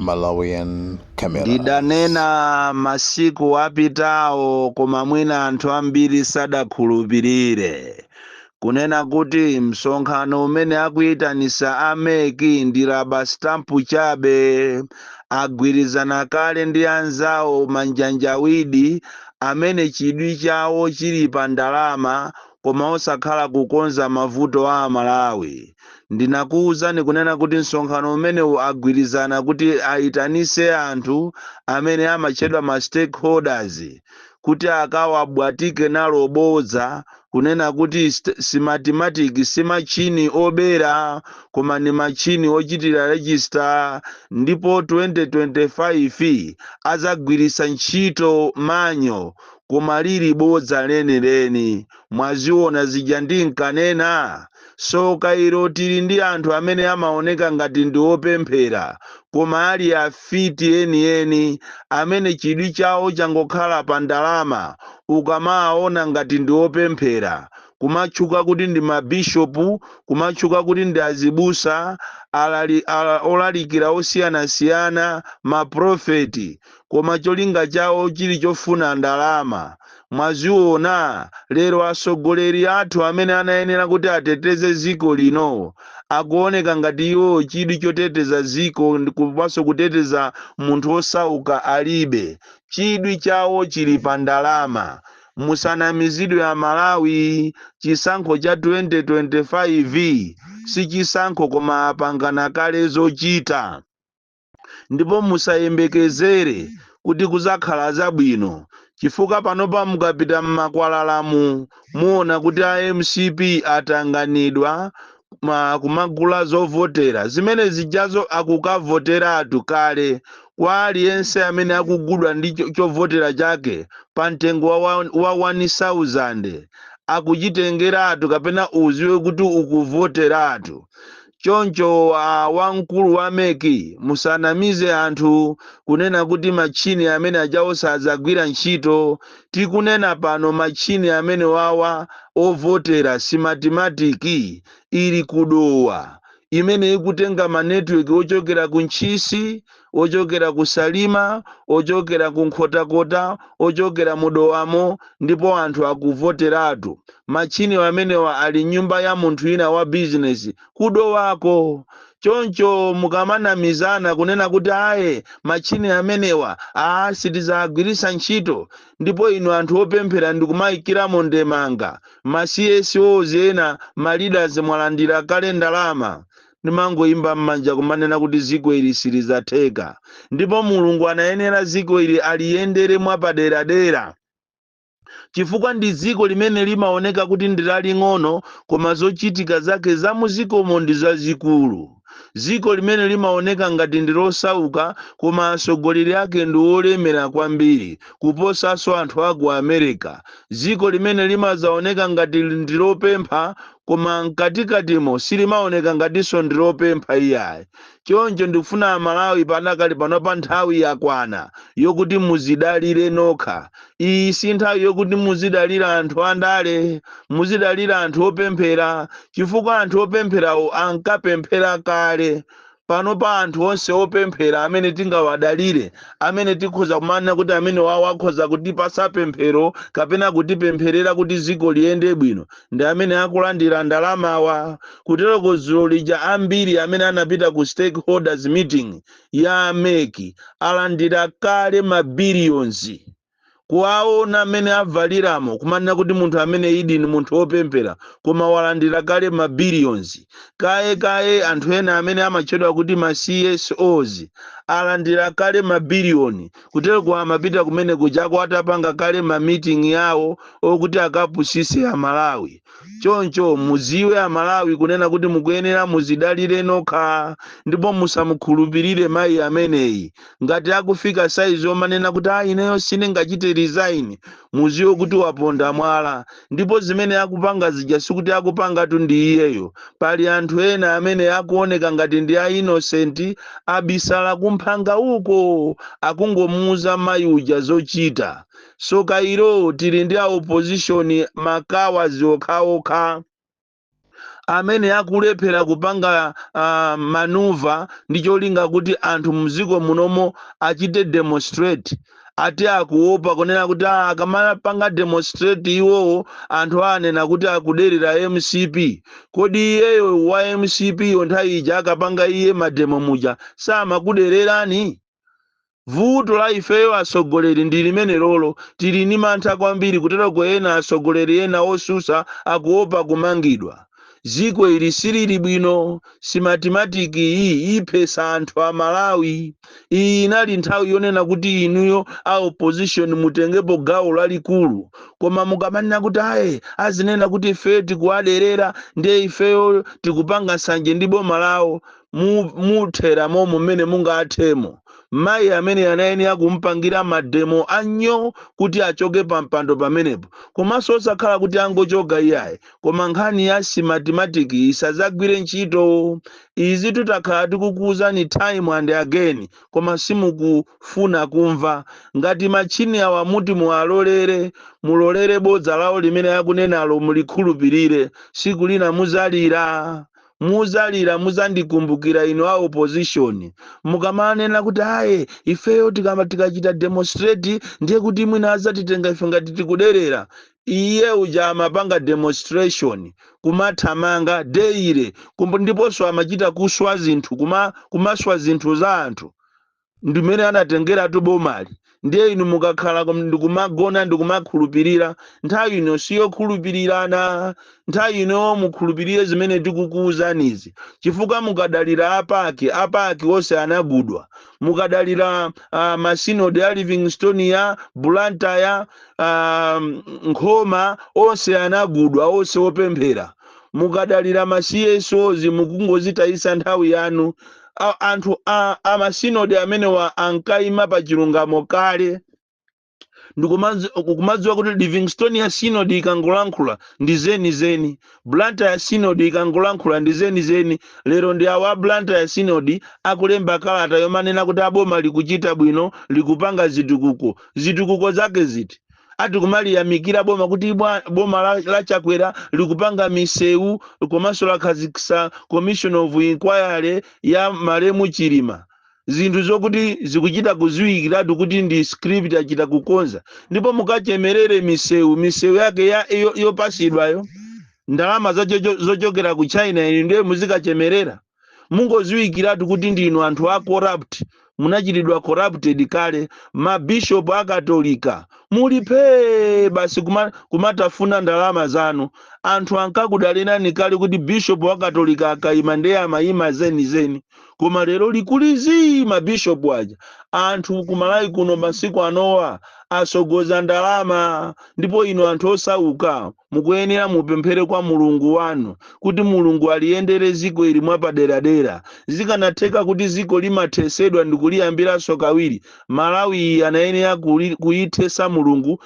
Malawian Cameras. Ndidanena masiku apitawo, koma mwina anthu ambiri sadakhulupirire, kunena kuti msonkhano umene akuyitanisa a MEC ndi rubber stamp chabe. Agwirizana kale ndi anzawo manjanjawidi amene chidwi chawo chili pa ndalama koma osakhala kukonza mavuto a Amalawi. Ndinakuwuzani kunena kuti msonkhano umenewu agwirizana kuti ayitanise anthu amene amatchedwa ma stakeholders kuti akawabwatike nalo bodza kunena kuti Smartmatic si machini obera koma ni machini ochitira register, ndipo 2025 azagwiritsa ntchito manual, koma lili bodza lenileni. Mwaziona zija ndinkanena. So kairo tili ndi anthu amene amaoneka ngati ndi opemphera koma ali afiti enieni amene chidwi chawo changokhala pa ndalama. Ukamaona ngati ndi opemphera, kumatchuka kuti ndi mabishopu, kumatchuka kuti ndi azibusa, olalikira osiyanasiyana, maprofeti, koma cholinga chawo chili chofuna ndalama. Mwaziona lero atsogoleri athu amene anayenera kuti ateteze ziko lino akuoneka ngati iwo chidwi choteteza ziko komanso kuteteza munthu osauka alibe. Chidwi chawo chili pa ndalama. Musanamizidwe Amalawi, chisankho cha 2025 si chisankho koma apangana kale zochita, ndipo musayembekezere kuti kuzakhala zabwino, chifukwa panopa mukapita mmakwalalamu muona kuti a MCP atanganidwa kumagula zovotera zimene zijazo. Akukavoteratu kale kwa aliyense amene akugudwa ndi chovotera chake pa mtengo wa 1000 akuchitengeratu, kapena uziwe kuti ukuvoteratu. Choncho wamkulu wa MEC, musanamize anthu kunena kuti machini amene ajawo sadzagwira ntchito. Tikunena pano machini amene wawa ovotera, Smartmatic, ili kudowa imene ikutenga ma network ochokera ku Ntchisi, ochokera ku Salima, ochokera ku Nkhotakota, ochokera mudowamo, ndipo anthu akuvoteratu. Machini amenewa ali nyumba ya munthu ina wa bizinesi kudowako. Choncho mukamanamizana kunena kuti aye, machini amenewa a sitizagwirisa ntchito, ndipo inu anthu opemphera ndikumayikiramo ndemanga, ma CSOs ena, ma leaders, mwalandira kale ndalama, ndimangoyimba m'manja kumanena kuti ziko ili silizatheka, ndipo Mulungu anayenera ziko ili aliyendere mwapaderadera, chifukwa ndi dziko limene limaoneka kuti ndi laling'ono koma zochitika zake za muzikomo ndi zazikulu, dziko limene limaoneka ngati ndi losauka koma atsogoleri ake ndi olemera kwambiri kuposanso anthu aku America, dziko limene limazaoneka ngati ndi lopempha koma mkatikatimo silimaoneka ngatinso ndi lopempha iyayi. Choncho ndikufuna Amalawi, panakali pano pa nthawi yakwana yokuti muzidalire nokha. Iyi si nthawi yokuti muzidalira anthu andale, muzidalira anthu opemphera, chifukwa anthu opempherawo ankapemphera kale. Pano pa anthu onse opemphera amene tingawadalire, amene tikhoza kumanena kuti amene wawo akhoza kutipasa pemphero kapena kutipempherera kuti dziko liyende bwino, ndi amene akulandira ndalamawa. Kutereko dzulo lija ambiri amene anapita ku stakeholders meeting ya MEC alandira kale ma billions. Kuwaona amene avaliramo, kumanena kuti munthu amene idi ni munthu wopemphera koma walandira kale ma billions kaye kaye. Anthu ena amene amatchedwa kuti ma CSOs alandira kale mabiliyoni. Kutereko amapita kumene kujako atapanga kale ma meeting yawo okuti akapusise Amalawi. Choncho muziwe Amalawi kunena kuti mukuyenera muzidalire nokha, ndipo musamukhulupirire mayi ameneyi. Ngati akufika saizi omanena kuti a ineyo sindingachite resign, muziwe kuti waponda mwala, ndipo zimene akupanga zija sikuti akupangatu ndi iyeyo. Pali anthu ena amene akuoneka ngati ndi a innocent, abisala kumphanga uko, akungomuuza mayi uja zochita. So kairo tili ndi a opposition makawazi okhaokha. Amene akulephera kupanga maneuver ndi cholinga kuti anthu mdziko munomo achite demonstrate, ati akuopa kunena kuti akamapanga demonstrate iwowo, anthu anena kuti akuderera MCP. Kodi iyeyo wa MCP yo nthawi ija akapanga iye mademo muja samakudererani? Vuto la ifeyo atsogoleri ndi limene lolo tili ni mantha kwambiri. Kuteroko ena atsogoleri ena osusa akuopa kumangidwa. Ziko ili silili bwino. Smartmatic iyi iphesa anthu a Malawi. Iyi inali nthawi yonena kuti inuyo a opposition mutengepo gawo lalikulu, koma mukamanena kuti aye, azinena kuti ifeyo tikuwaderera, ndiye ifeyo tikupanga nsanje ndi boma lawo, mutheramo mumene mungathemo. Mayi amene anayenera kumpangira mademo anyo kuti achoke pa mpando pamenepo, komanso osakhala kuti angochoka iyayi, koma nkhani ya Smartmatic isadzagwire ntchito. Izi tutakhala tikukuwuzani time and again, koma simukufuna kumva. Ngati machini awa muti muwalolere, mulolere bodza lawo limene akunenalo, mulikhulupirire, siku lina muzalira, muzalira, muzandikumbukira inu a opposition. Mukamanena kuti aye, ifeyo tikachita demonstrate ndiye kuti mwina azatitenga ife ngati tikuderera, iye uja amapanga demonstration kumathamanga daily, ndiponso amachita kuswa zinthu, kumaswa zinthu za anthu, ndimene anatengeratu bomali. Ndiye inu mukakhala ndikumagona ndikumakhulupirira, nthawi ino siyokhulupirirana. Nthawi ino mukhulupirire zimene tikukuwuzanizi, chifukwa mukadalira a PAC, a PAC onse anagudwa. Mukadalira masinodi a Livingstonia, Blantyre, Nkhoma, onse anagudwa, onse opemphera. Mukadalira ma CSOs, mukungozitayisa nthawi yanu. Anthu amasinodi amenewa ankayima pa chilungamo kale, ndikumadziwa kuti Livingstonia Synod ikangolankhula ndi zenizeni, Blantyre Synod ikangolankhula ndi zenizeni. Lero ndi awa Blantyre Synod akulemba kalata yomanena kuti aboma likuchita bwino, likupanga zitukuko. Zitukuko zake ziti? Ati kumaliyamikira boma kuti boma la Chakwera likupanga misewu, komanso lakhazikitsa commission of inquiry ya malemu Chilima, zinthu zokuti zikuchita kuziwikiratu kuti ndi script achita kukonza. Ndipo mukachemerere misewu, misewu yake yopasidwayo ndalama zochokera ku China, inu ndiye muzikachemerera. Mungoziwikiratu kuti ndinu anthu a corrupt, munachitidwa corrupted kale. Mabishopu Akatolika mulipe basi kumatafuna ndalama zanu. Anthu ankakudalirani kale kuti bishopu wa Katolika akayima ndiye amayima zenizeni, koma lero likulizi mabishopu aja. Anthu kumalawi kuno masiku anowa asogoza ndalama, ndipo inu anthu osauka mukuyenera mupemphere kwa Mulungu wanu kuti Mulungu aliyendere ziko ili mwapaderadera. Zikanatheka kuti ziko limathesedwa ndikuliyambiranso kawiri, Malawi iyi anayenera kuyithesa Mulungu,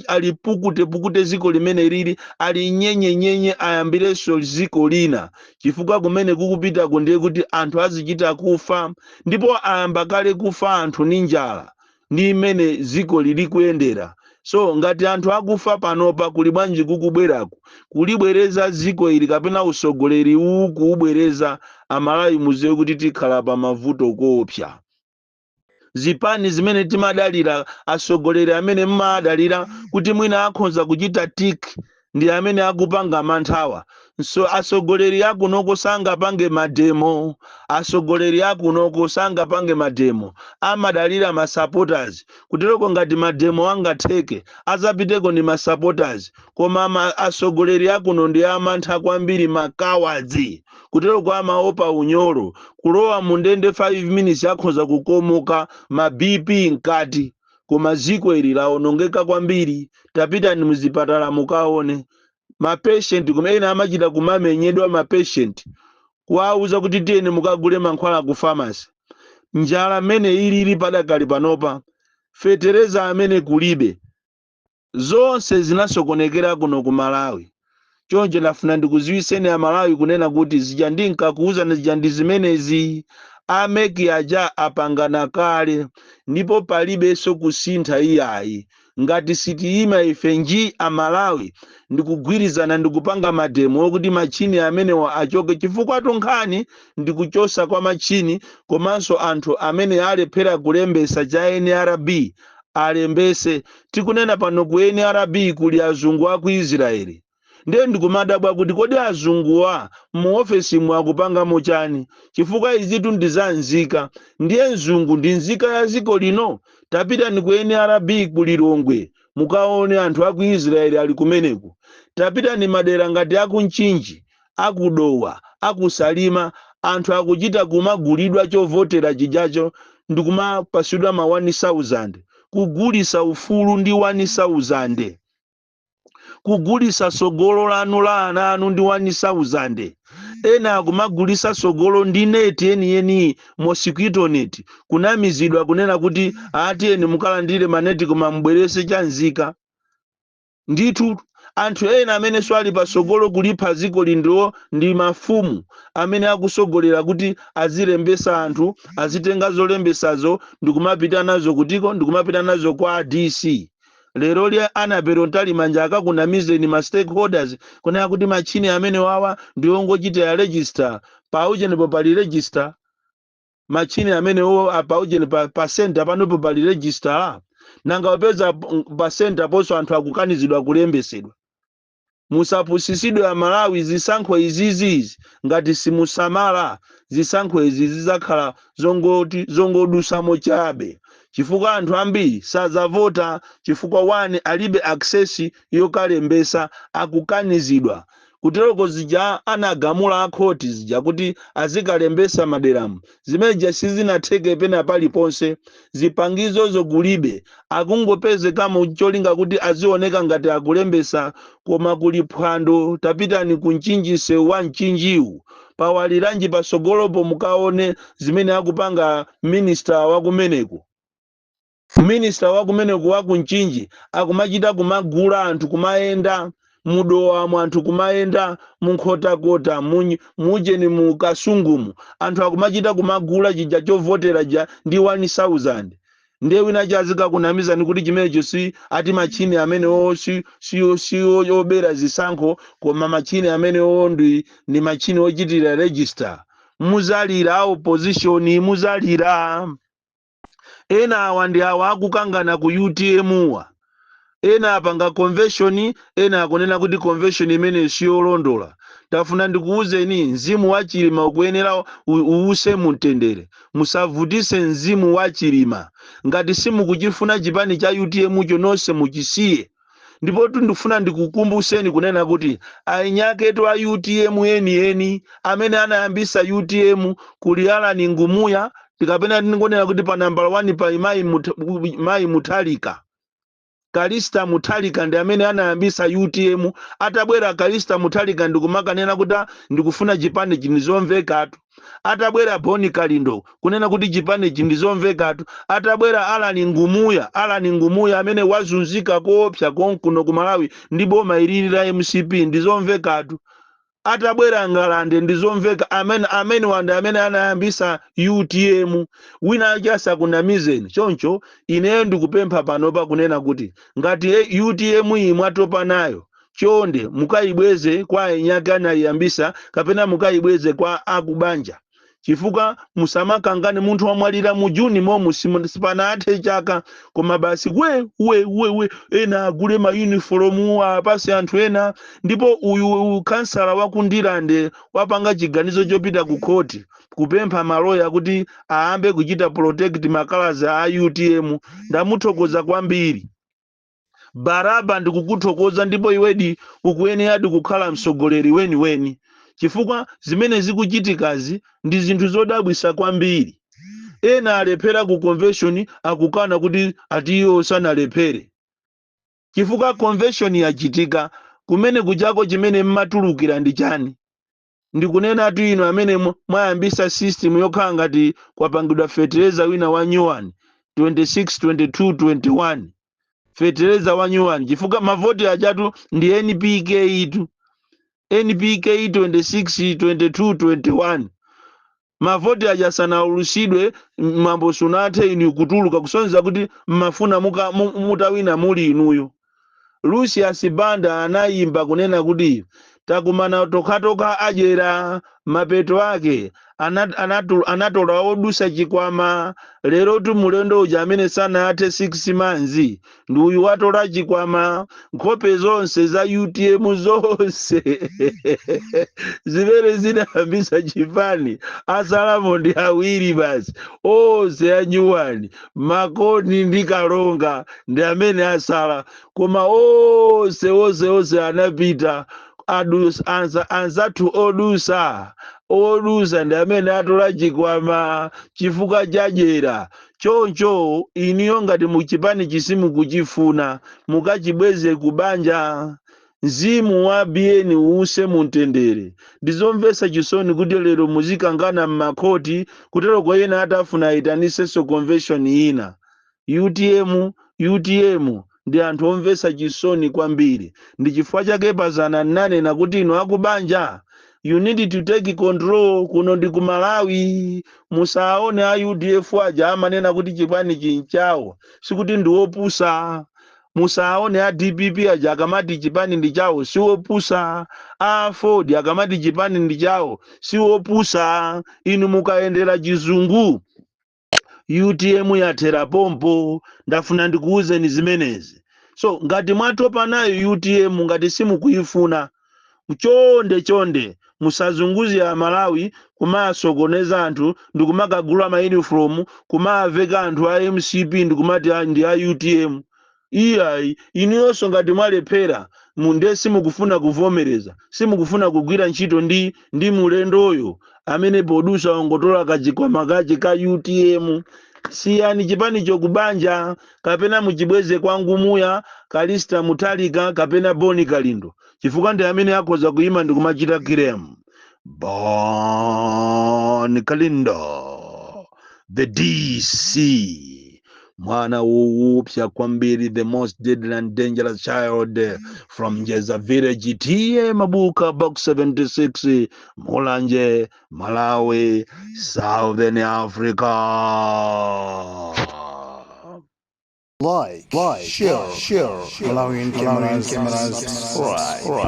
alipukute-pukute ziko limene lili, alinyenyenyenye, ayambirenso ziko lina, chifukwa kumene kukupitako ndiye kuti anthu azichita kufa, ndipo ayamba kale kufa anthu ndi njala ndi imene ziko lili kuyendera. So ngati anthu akufa panopa, kuli bwanji kukubweraku kulibwereza ziko ili kapena usogoleri uwu kuubwereza? Amalawi, muziwe kuti tikhala pa mavuto koopsa. Zipani zimene timadalira, atsogoleri amene mmadalira kuti mwina akhoza kuchita tik, ndi amene akupanga manthawa. So atsogoleri akunoko sangapange mademo, atsogoleri akunoko sangapange mademo, amadalira ma supporters. Kutereko ngati mademo angatheke, azapiteko ndi ma supporters, koma atsogoleri akuno ndi amantha kwambiri, makawadzi. Kutereko amaopa unyolo, kulowa mu ndende 5 minutes akhoza kukomoka, ma BP mkati. Koma ziko ili lawonongeka kwambiri. Tapitani muzipatala mukaone mapatient kumene amachita kumamenyedwa mapatient, kuwauza kuti tiyeni mukagule mankhwala ku pharmacy. Njala mmene ilili padakali panopa, fetereza amene kulibe, zonse zinasokonekera kuno ku Malawi. Choncho ndafuna ndikuziwiseni Amalawi kunena kuti zija ndinkakuwuzani zija ndi zimenezi. A MEC aja apangana kale, ndipo palibenso kusintha iyayi. Ngati sitiyima ife nji Amalawi ndikugwirizana ndikupanga mademo okuti machini amenewa achoke, chifukwa nkhani ndikuchosa kwa machini, komanso anthu amene alephera kulembesa cha NRB alembese. Tikunena pano, ku NRB kuli azungu aku Israeli. Ndiye ndikumadabwa kuti kodi azunguwa mu ofesimu akupangamo chani? Chifukwa izitu ndi za nzika, ndiye mzungu ndi nzika ya dziko lino. Tapitani ku NRB ku Lilongwe, mukaone anthu aku Israeli ali kumeneku. Tapitani madera ngati aku Mchinji, akuDowa, akuSalima, anthu akuchita kumagulidwa chovotera chijacho ndikumapasidwa ma 1000, kugulisa ufulu ndi 1000, kugulisa sogolo lanu la ana anu ndi 1000. Ena akumagulisa sogolo ndi neti yeniyeni, mosquito net, kunamizidwa kunena kuti atiyeni mukalandire maneti koma mubwerese chanzika. Ndithu anthu ena amene swali pasogolo kulipha dziko lindiwo ndi mafumu amene akusogolera kuti azilembesa anthu, azitenga zolembesazo ndikumapita nazo kutiko, ndikumapita nazo kwa DC. Lero lya Annabel Mtalimanja akakunamizeni ma stakeholders kunena kuti machini amene wawa ndiwongochitira register. Paujenepo pali register machini amenewo? Apaujeni pa center panopo pali register? Nanga wapeza pa center ponso anthu akukanizidwa kulembesedwa. Musapusisidwe Amalawi. Zisankho izizizi, ngati simusamala, zisankho izi zizakhala zongoti zongodusamo chabe, chifukwa anthu ambiri sazavota, chifukwa one, alibe access yokalembesa, akukanizidwa. Kuteroko zija anagamula akhoti zija kuti azikalembesa maderamu, zimeneja sizinatheke pena paliponse. Zipangizozo kulibe, akungopezekamo cholinga kuti azioneka ngati akulembesa, koma kuli phwando. Tapitani ku Mchinji, msewu wa Mchinjiwu pawaliranji pasogolopo, mukaone zimene akupanga minister wakumeneko. Minister wakumeneko wa kuMchinji akumachita kumagula anthu kumayenda muDowamo, anthu kumayenda muNkhotakota, mujeni, mu Kasungumu, anthu akumachita kumagula chija chovotera ja ndi 1000. Ndiye wina chazika kunamizani kuti chimenecho si ati machini amenewo si obera zisankho, koma machini amenewo ndi machini ochitira register. Muzalira opposition, muzalira. Ena awa ndi awa akukangana ku UTM wa. Ena apanga convention, ena akunena kuti convention imene siyolondola. Tafuna ndikuwuzeni, mzimu wa Chilima ukuyenera uwuse mumtendere. Musavutise mzimu wa Chilima. Ngati simukuchifuna chipani cha UTM cho, nonse muchisiye. Ndipo ndikufuna ndikukumbuseni kunena kuti ainyaketu a UTM enieni amene anayambisa UTM kuli Alan Ngumuya, tikapena ndingonena kuti pa nambala 1 pa mayi Muthalika, Kalista Muthalika, ndi amene anayambisa UTM. Atabwera Kalista Muthalika ndikumakanena kuti, "Ah, ndikufuna chipani chindizomvekatu." Atabwera Boni Kalindo kunena kuti chipani chindizomvekatu. Atabwera Alan Ngumuya, Alan Ngumuya amene wazunzika koopsa konkuno ku Malawi ndi boma ilili la MCP, ndizomvekatu. Atabwera Ngalande, ndizomveka. Amene wanda amene anayambisa UTM, wina ache asakunamizeni. Choncho ineyo ndikupempha panopa kunena kuti ngati UTM iyi mwatopa nayo, chonde mukayibweze kwa enyake anayiyambisa, kapena mukayibweze kwa akubanja, chifukwa musamakangane. Munthu wamwalira mu Juni momu, sipanathe chaka, koma basi we we we we, ena agule mayunifomu apase anthu ena. Ndipo uyu kansala wakuNdilande wapanga chiganizo chopita ku khoti kupempha maloya kuti ayambe kuchita protect makalaza a UTM, ndamuthokoza kwambiri. Baraba, ndikukuthokoza, ndipo iwedi ukuyeneradi kukhala mtsogoleri weniweni, chifukwa zimene zikuchitikazi ndi zinthu zodabwisa kwambiri. Ena alephera ku convention, akukana kuti ati iwo sanalephere, chifukwa convention yachitika kumene kuchako. Chimene mmatulukira ndi chani? Ndikunenatu inu amene mwayambisa system yokhala ngati kwapangidwa fetereza wina wa new one, 26 22 21, fetereza wa new one, chifukwa mavoti achatu ndi NPK itu, NPK 26 22 21. Mavoti aja sanaulusidwe, mwambo sunathe, inu kutuluka, kusonyeza kuti mmafuna mutawina muli inuyo. Lucius Banda anayimba kunena kuti takumana tokhatokha adyera, mapeto ake anatola odusa chikwama. Lero tu mulendo uja amene sanathe 6 months ndi uyu watola chikwama. Nkhope zonse za UTM zonse zimene zinayambisa chipani asalamo ndi awiri basi, onse anyuwani Makoni ndi Kalonga ndi amene asala, koma onse onse onse anapita. Anzathu odusa odusa ndi amene atola chikwama chifukwa chadyera. Choncho iniyo ngati muchipani chisimukuchifuna, mukachibweze kubanja. Mzimu wa Biyeni uuse mumtendere. Ndizomvetsa chisoni kuti lero muzikangana m'makhoti kutero kwa ena atafuna ayitanisenso convention ina. UTM, UTM ndi anthu omvetsa chisoni kwambiri. Ndi chifukwa chake pazana nanena kuti inu akubanja, you need to take control. Kuno ndi ku Malawi. Musaone a UDF aja amanena kuti chipani chinchawo, sikuti ndi wopusa. Musaone a DPP aja akamati chipani ndi chawo, siwopusa. A Ford akamati chipani ndi chawo, siwopusa. Inu mukayendera chizungu, UTM yathera pompo. Ndafuna ndikuwuzeni zimenezi. So ngati mwatopa nayo UTM, ngati simukuyifuna, chonde chonde musazunguze a Malawi kumasokoneza anthu ndikumakagula ma uniform kumaveka anthu a MCP ndikumati ndi a UTM. Iyayi, inuyonso ngati mwalephera munde, simukufuna kuvomereza, simukufuna kugwira ntchito ndi mulendoyo amene podusa ongotola kachikwama kache ka UTM, siyani chipanicho kubanja kapena muchibweze kwa ngumuya Kalista Mutalika kapena Boni Kalindo, chifukwa ndi amene akhoza kuyima ndi kumachita claim. Bon Kalindo, the DC, mwana woopsa kwambiri, the most deadly and dangerous child from Njeza village, T/A Mabuka, Box 76, Mulanje, Malawi, Southern Africa. Like, share, Malawian cameras, subscribe.